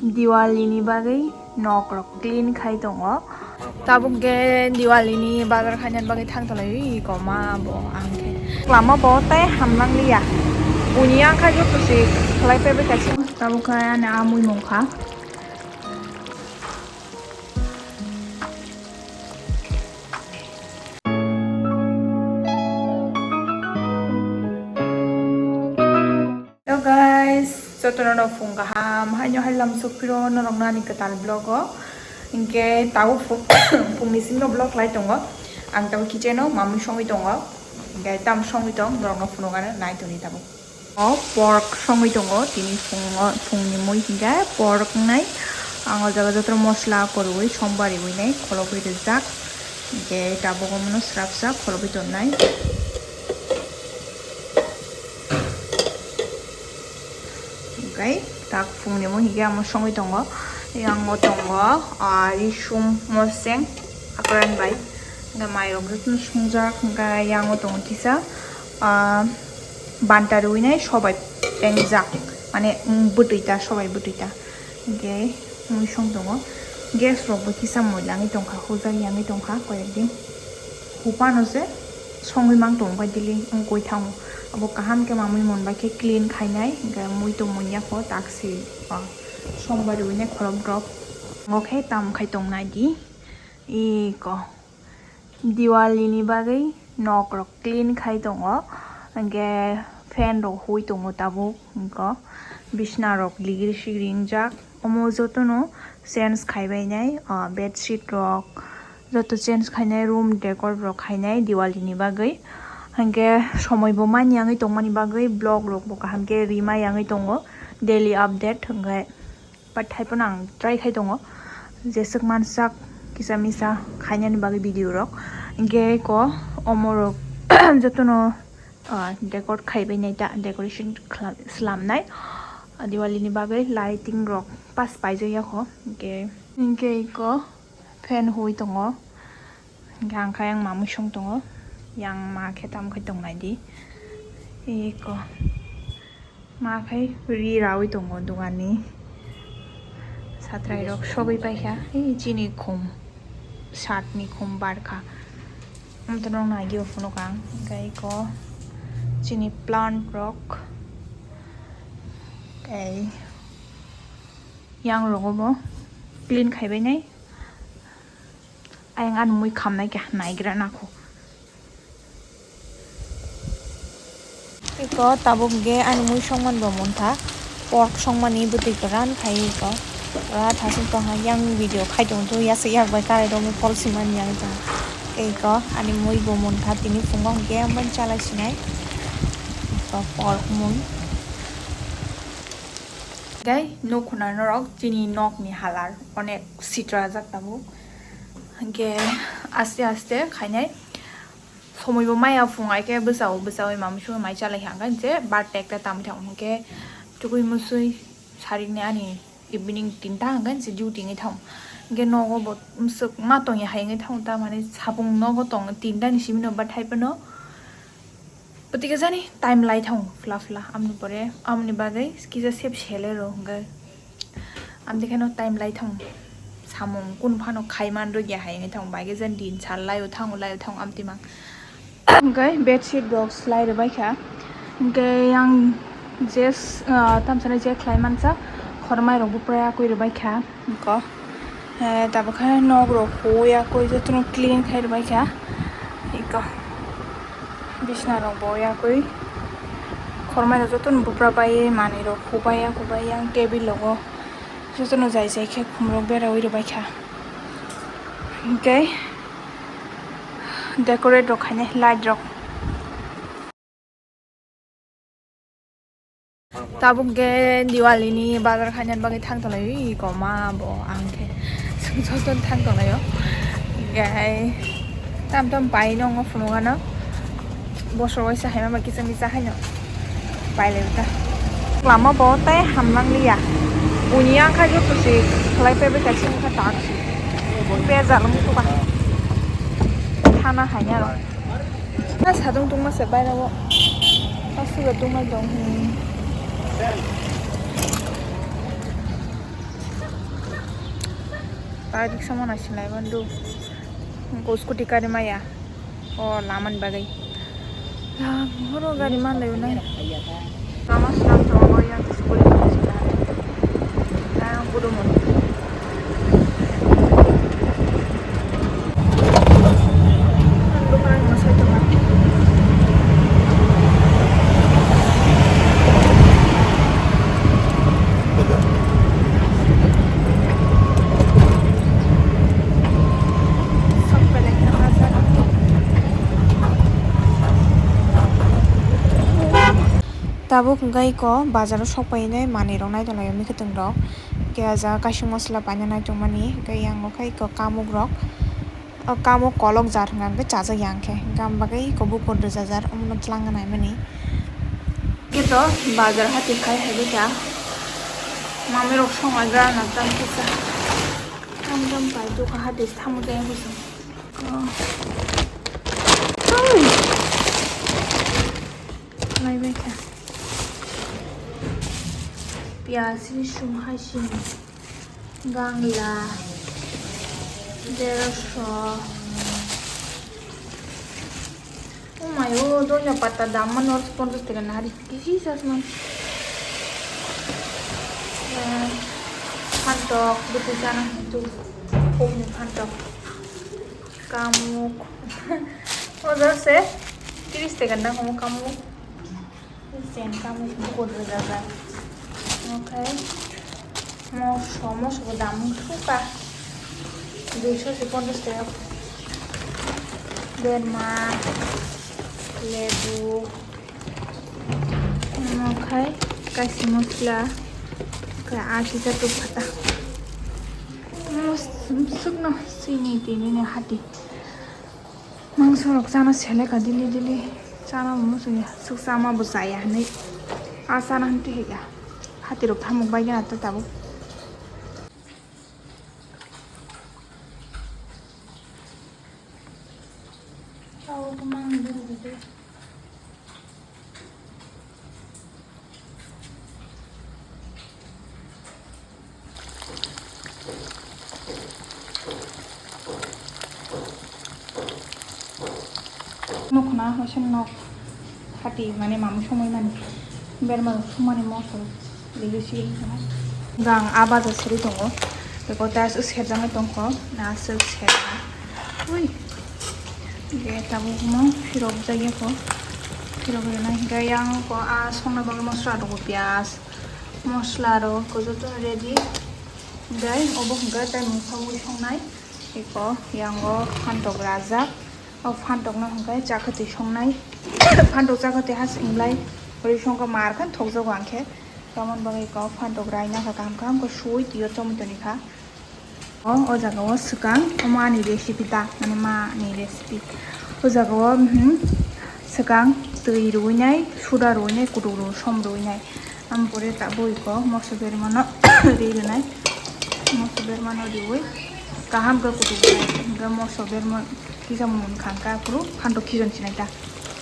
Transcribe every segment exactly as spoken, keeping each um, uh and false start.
Diwali ni bagwi nok rok clean khai tongo. Tabuk ge Diwali ni bazar khaina bagwi thang tonglaio, iko ma bo ang khe. Lama bo tai hamnang liya. Buini ang kha joto se khlai paibai kaisa. Tabuk khe ani a mui mung kha. Hello guys, jotono no phung kaham, haino hai lam sukphiro norok nani kwtal vlog o. Hinkhe tabuk phung, phungni simi no vlog lai tongo. Ang tabuk kitchen o mamui songwi tongo. Hinkhe tam songwi tong, norok no phunukano nai tongdi tabuk. O pork songwi tongo, tini phungo, phungni mui hinkhe pork wngnai. Ang o jaga joto mosla kwrwi, sombar rwi nai, kholobwi rijak. Hinkhe tabuk omono srapsa kholobwi tonnai. Oke, tak phungni mui hinkhe amo songwi tongo. Yango tongo, ah, risum moseng akran bai. Hinkhe mairok jotono songjak, hinkhe yango tongo kisa, ah, banta rwinai sobai pengjak, mane, mm, bwtwi ta, sobai bwtwi ta. Hinkhe mui song tongo. Gas rokbo kisa moila wngwi tongkha, hujak yangwi tongkha koyekdin. Hupano se songwi mang tongo bai daily wngkoi thango. Abo kaham khe mamui mon bai khe clean khainai, hinkhe mui tongmung ya kho taksi, ah, sombar rwinai kholop drop. Omo khe tam khai tongnai di. Iko Diwali ni bagwi nok rok clean khai tongo, hinkhe fan rok hui tongo tabuk, hinkhe bisna rok ligiri sigiri wngjak, omo jotono change khai bainai, ah, bedsheet rok joto change khainai, room decor rok khainai Diwali ni bagwi, hinkhe somoi bo manya wngwi tongmani bagwi vlog rok bo kaham khe rima yangwi tongo, daily update hinkhe. But hai phano ang try khai tongo, jeswk mansak kisa misa khainani bagwi video rok. Hinkhe ko omorok jotono, ah, decor khaibai nai ta, decoration khla-, slamnai. Ah, Diwali ni bagwi lighting rok pas paijak ya kho. Hinkhe, hinkhe ko fan hui tongo. Hinkhe ang khe yang mamui song tongo. Yang ma khe tam khai tongnai di. Eko. Ma khai ri raui tongo dogani. Satrai rok sogwi paikha. Ei chini khum. Shirt ni khum barkha. Amtwrwng nai gio phunuk ang. Hinkhe eko chini plant rok. Tei yang rogo bo clean khaibai nai. Ayang ani mui khamnai khe naigra nakho. Iko tabuk ge ani mui songman bo muntha. Pork songmani bwtwi kwran khai iko. Pura thasung tongha yang video khai tong tu yasuk yak bai karai romwi pol simani yang jang. Iko ani mui bo muntha tini phungo hwnkhe ang bai chalai sinai. Iko pork mui. Gai nukhuna norok chini nokni halar onek sitrajak tabuk. Hwnkhe aste aste khainai somoi bo maya phung ai khe bwsao bwsaui mamsui mai chalai kha hwnkhe je bar tekta tamwi thango hwnkhe chukui musui sarikni ani evening tinta hwnkhe je duty wngwi thango hwnkhe nogo bo bwswk ma tongya hai wngwi thango tamani sapung nogo tong tinta ni simi no bathai phano. Bwtwi khe jani time lai thang phla phla, amni pore, amni bagwi kisa sep sele rw hwnkhe. Amtwi kheno time lai thang samung kun phano khai man rwgya hai wngwi thang, bai khe jani din sal lai o thang, lai o thang, amtwi mang. Hwnkhe bedsheet rok slai rwbai kha. Hwnkhe yang je, ah, tamsani je khlai mansa, khormai rok bo pura yakwi rwbai kha. Iko, eh, tabuk khe nok rok huya koi jotono clean khai rwbai kha. Iko, bisna rok bo yakoi, khormai rok jotono bupra bai manwi rok hubai ya, hubai yang table rogo jotono jai jai khe khum rok beraui rwbai kha. Hinkhe decorate rok khainai light rok. Tabuk ge Diwali ni bazar khaina bagwi thang tonglaio, iko ma bo ang khe sumsok thang tonglaio. Gai tam tam pai nongo phunukano. Bosor waisa hai ma kisa misa haino pai lai ta. Lama bo tai hamnang liya. Buini ang kha joto se khlai paibai kaisa wngkha tak. Bejal wngkha ba. Thana hai aro. Na sadung tungma se baira o. Asuga tungma dong. Hmm. Bai riksa mano silai mando. Ko scooty kari maya. O lamani bagwi. Lam horo gari manlai unai. Lama slam tongo yang scooty kari sila. Yang kudu mo. Tabuk hwnkhe iko bazar o sok pai nai manwi rok naitok lai o mwkhwtwng rok, hwnkhe o jaga kaising mosola paina naitok mani, hwnkhe yang o khe iko kamuk rok. O kamuk kolok jar hwnka hwnkhe chajak ya hwnkhe, hwnkhe ang bagwi iko bukur rwjajar omono twlangna naimani. Hwnkhe to bazar hati phai hai bwkha. Mamirok songwi gana tang kisa. Tam tam pai dukha hati tamo jaya bwswng. Ko. Oi. Lai bai kha. Piyaj ni sum hai sini. Gangla, dersho. Oh my, oh, donya pata dam man or ponchas taka na hari. Kisi sas man. Eh, phantok, bwtwi chana hintu. Khumni phantok. Kamuk. O jase, tris taka na homo kamuk. Sen kamuk bukur rwjak. Oke. Moso, moso bo dam suka. Duiso se ponchas taka. Berma, lebu. Oke. Kaisi mosla. Oke, aji ta tu pata. Mos-, sukno sini tini ni hati. Mangso rok chana seleka dili dili chana muchungya suk chama bo chaya hinwi a chana hinwi hiya hati rok thamuk bai gana ta tabuk. Nukhna hosen nok hati mane mamu somoi mani berma sumani moso. Gang a baja seri tongo. Beko ta aswk serjagwi tongkho. Na aswk serha. Ui. Ge tabuk mo phirok jagya kho. Phirok rwnai hwnkhe yang kho a songna bagwi mosla rwgo piyaj. Mosla rok kho joto ready. Gai obo hwnkhe tai mungsa mui songnai. Eko yango phantok rajak. O phantok no hwnkhe chakwtwi songnai. Phantok chakwtwi has inglai. Ori songkha mar khan thokjago angkhe. Tamoni bagwi eko phantok raina kha kaham kaham khe suwi twiyo chomwi toni kha. O, o jaga o swkang, omo ani recipe ta, mane ma ni recipe. O jaga o, mhm, swkang twi rwinai, suda rwinai, kutuk rw, som rwinai. Am pore tabuk iko moso berma no ri rwnai. Moso berma no riwi kaham khe kutuk rwnai. Hwnkhe moso berma kisa mun khang kha phuru phantok khijon sinai ta.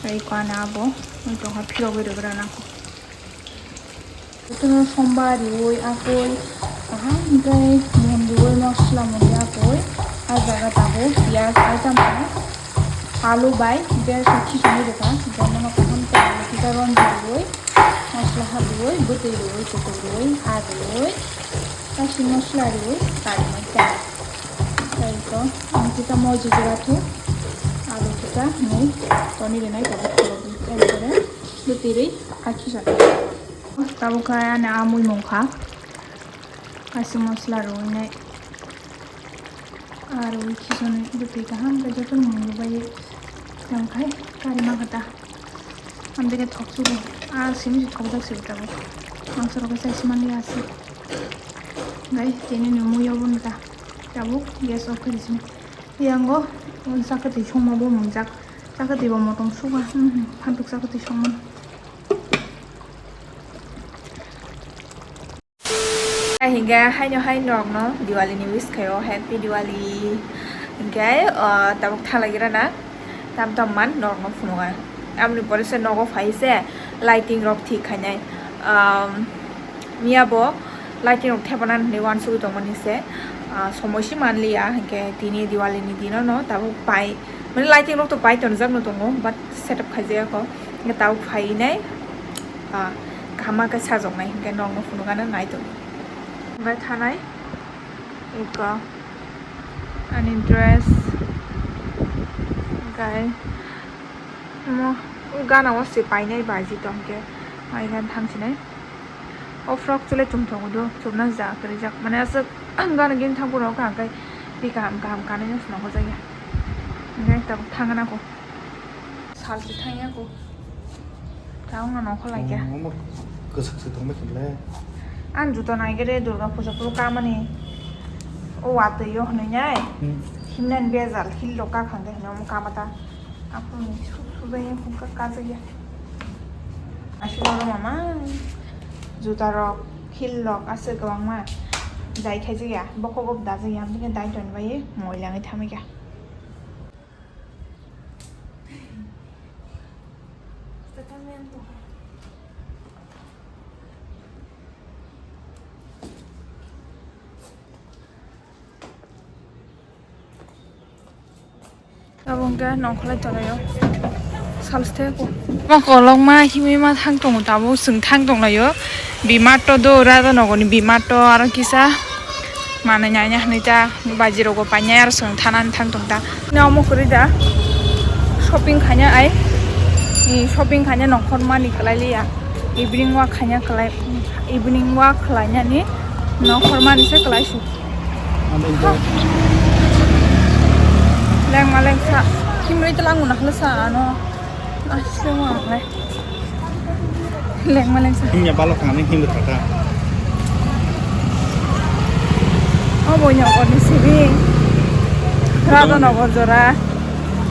Tei iko ani abo, wng tongkha phirogwi rwgra nang. Jotono somba riwi akoi kaham khe mon riwi mosla mori akoi. A jaga tabuk piyaj item kha, alu bai bersa khisani rwkha. Jotono kaham khe alu kisa ron riwi mosla ha riwi bwtwi riwi kutuk riwi ha riwi kaisi mosla riwi karinai kha. Tei to ang kisa moji jora thu alu kisa nui toni rinai tabuk khulogwi. Tei pore bwtwi rwi ha khisani. Tabuk khe ani a muimung kha. Kaisa mosla rwinai. Aro khisoni bwtwi kaham khe jotono mung rwbai tong khai kari ma kha ta. Amtwi khe thok sugo. A simi se thokjak se tabuk. Mangso rok khe chai simani aswk. Gai tini ni mui obo nw ta. Tabuk gas off khe sini. Yango chakatwi songma bo mungjak. Chakatwi bo motom suga. Phantok chakatwi songmani. Hinkhe haino hai norokno Diwali ni wish khaio, Happy Diwali. Hinkhe, ah, tabuk thalai rana tam tam man norokno phunukha. Aboni pore se nogo phai se lighting rok thik khainai. Um, miya bo lighting rok thepana hinwi uansugwi tongmani se. Ah, somoi si manliya, hingke tini Diwali ni dino no tabuk pai, mane lighting rok to pai tonjak no tongo, but setup khaijaya ko, hingke tabuk phainai, ah, kaham khe sajoknai, hingke nog no phunukgana nai tongo. Hingke thanai, eko, ani dress, hingke mo, o gana o se painai baji tongke, mai gan thangsinai. O frock chole chum tongo do, chumna ja kwrwi jak. Mane aswk gana gini thang phuru kha kai ri kaham kaham kanwi no swnam hojak ya. Hingke tabuk thangna ko. Sal se thang ya ko. Tabuk no nongkhor lai kha. Omo kwchak se tongma khe le. Ang juta nai khe re Durga puja phuru kamani. O watwi o hwnwi nai. Hmm. Himnani bejal hil rok ka khang de hwnwi omo kama ta. Aphuru ni su-, sujakya, hwnka kajakya. Aswk oro mama juta rok, heel rok aswk kwbangma jai khaijak ya. Bokhok bo dajak ya, aboni dai ton bai moila wngwi thamwi kha. Abo hwnkhe nongkhorlai tonglaio. Salsthe ko. Ma kolokma himwi ma thang tongo tabuk chwng thang tonglaio. Bimat to do Radhanogor ni bimat to aro kisa manwi nai nai hwnwi ta baji rok bo painai aro chwng thanani thang tong ta. Ni omo kwrwi da shopping khaina ai. Ni shopping khaina nongkhor mani kwlai liya. Evening walk khaina kwlai, evening walk khlainani nongkhor mani se kwlai su. Lengma lengsa. Himri telang muna hlesa ano. Asle mo angle. Lengma lengsa. Himya balok kami himri kata. Obo nya obo ni sini. Radhanogor jora.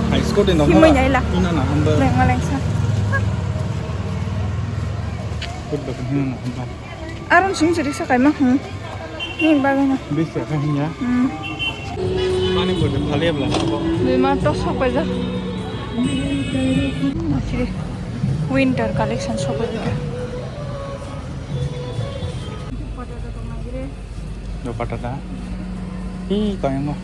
High school din dong. Himri nyaila. Ina na hamba. Lengma lengsa. Food ba hina na hamba. Aron sung siri sa kaima, hmm. Ni bagwi na. Bisi ka hinya. Hmm. Mani bote phale bla sabo. Bima to sok paijak. Machiri winter collection sok paijak. Do patata. Ih, kaya mo.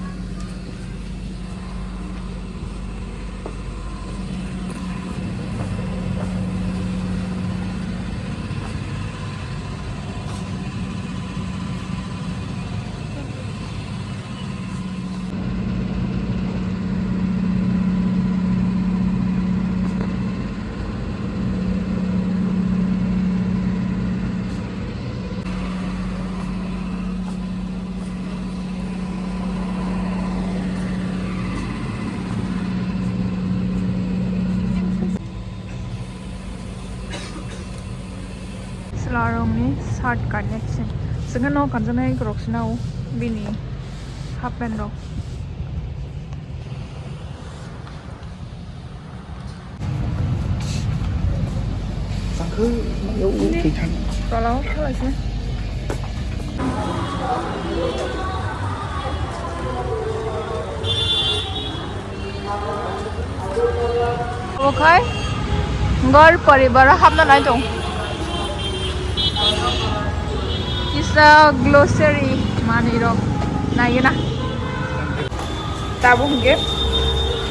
Chwlarokni shirt connection. Chwngno kanjaknai rok sina o bini half pant rok. Tolao thalaisina. Obo khai gor poribar o hapna nai tong. Kisa glossary manwi rok nai na. Tabuk hwnkhe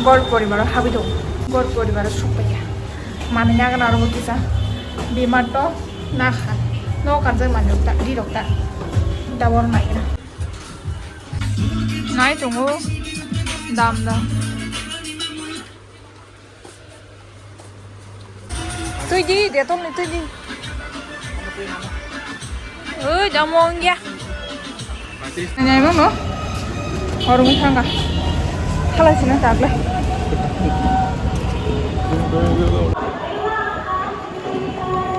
gor poribar o habwi tong. Gor poribar o sokpaiya. Manwi nagana aro kisa. Bimar to nakha. No kanjak manwi rok ta, ri rok ta. Tabor nai na. Nai tongo dam dam. Twi di, Dettol ni twi di. Oi, damo wngya. Nai mo no. Horung thanga. Thala sina tagle.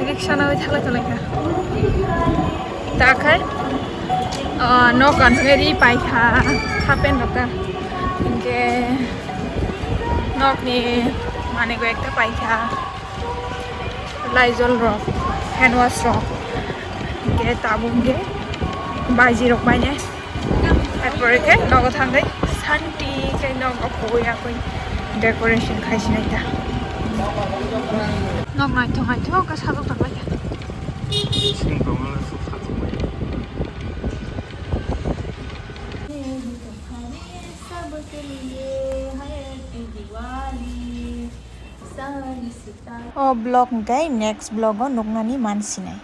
Riksha na oi thala thala kha. Ta khai, ah, nok kanjongni ri paikha, half pant rok ta. Hinkhe nokni manwi koi ekta paikha, Lysol rok, hand wash rok. Hinkhe tabuk hinkhe baji rok painai. Tarpore khe nogo thangwi santi khe nogo khuya koi decoration khai sinai ta. Nok naithok naithok khe sajok tonglaikha. Sini tongmani suk sajokmani. O vlog hwnkhe next vlog o nuknani mansinai.